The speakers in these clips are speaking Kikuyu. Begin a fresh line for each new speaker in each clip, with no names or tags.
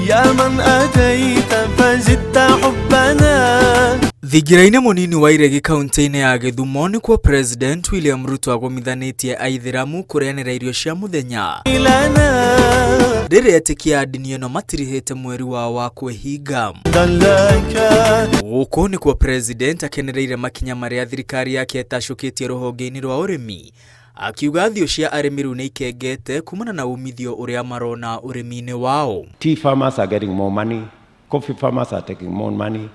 يا من أتيت فزدت حبنا.
Thingira-inĩ mũnini wa Iregi kaunti-inĩ ya Gĩthumo nĩkuo President William Ruto agomithanĩtie aithĩramu kũrĩanĩra irio cia mũthenya
لنا
rĩrĩa etĩkia a ndini ĩno matirihĩte mweri wao wa kwĩhinga.
لك.
Gũkũ nĩkuo President akenereire makinya marĩa thirikari yake ĩtacũkĩtie rũhonge-inĩ rwa ũrĩmi, akiuga thiũ cia arĩmi rĩu nĩ ikengete kumana na umithio ũrĩa marona ũrĩmi-inĩ wao.
Tea farmers are getting more money, coffee farmers are taking more money,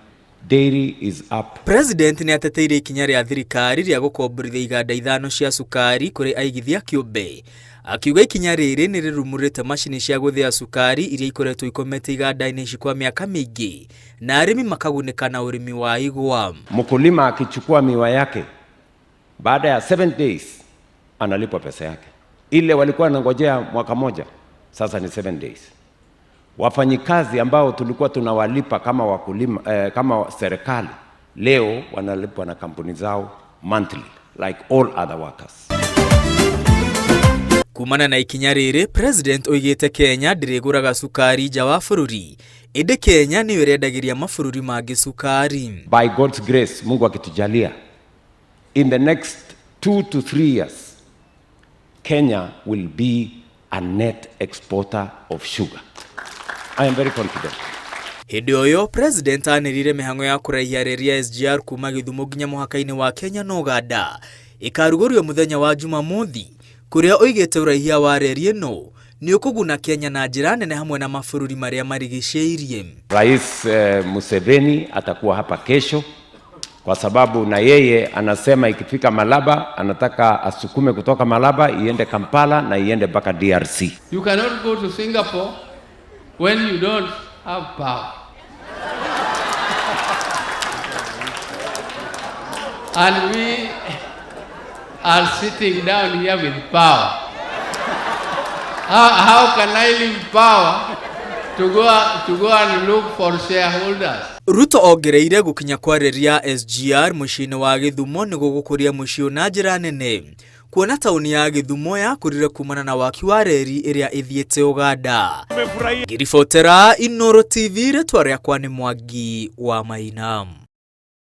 dairy is up.
President nĩ ateteire ikinya rĩa thirikari rĩa gũkomborithia iganda ithano cia cukari kũrĩ aigithia kĩũmbe, akiuga ikinya rĩrĩ nĩ rĩrumũrĩte macini cia gũthĩa cukari iria ikoretwo ikomete iganda-inĩ ici kwa mĩaka mĩingĩ na arĩmi makagunĩka na ũrĩmi wa igwa.
Mkulima akichukua miwa yake baada ya 7 days analipwa pesa yake. Ile walikuwa wanangojea mwaka moja, sasa ni 7 days. Wafanyikazi ambao tulikuwa tunawalipa kama wakulima, kama serikali, leo wanalipwa na kampuni zao monthly like all other workers.
Kumana na ikinya rĩrĩ, President oigĩte Kenya ndĩrĩgũraga cukari nja wa bũrũri, ĩndĩ Kenya nĩyo ĩrendagĩria mabũrũri mangĩ cukari.
By God's grace, Mungu akitujalia, in the next 2 to 3 years, Kenya will be a net exporter of sugar. I am very confident.
Hĩndĩ o ĩyo President anĩrĩire mĩhang'o ya kũraihia reri ya SGR kuma Gĩthumo nginya mũhaka-inĩ wa Kenya na Uganda ĩkarugũrio mũthenya wa Jumamothi, kũrĩa oigĩte ũraihia wa reri ĩno nĩ ũkũguna Kenya na njĩra nene hamwe na mabũrũri marĩa marigicĩirie.
Rais Museveni atakuwa hapa kesho kwa sababu na yeye anasema ikifika Malaba anataka asukume kutoka Malaba iende Kampala na iende mpaka DRC.
You cannot go to Singapore when you don't have power. And we are sitting down here with power. How can I leave power to go and look for shareholders?
Ruto ongereire gũkinya kwa reri ya SGR mũciĩ-inĩ wa Gĩthumo nĩ gũgũkũria mũciĩ ũyũ na njĩra nene, kuona taũni ya Gĩthumo yakũrire kumana na waki wa reri ĩrĩa ĩthiĩte Uganda. Ngĩribotera Inooro TV, rĩtwa rĩakwa nĩ Mwangi wa Maina.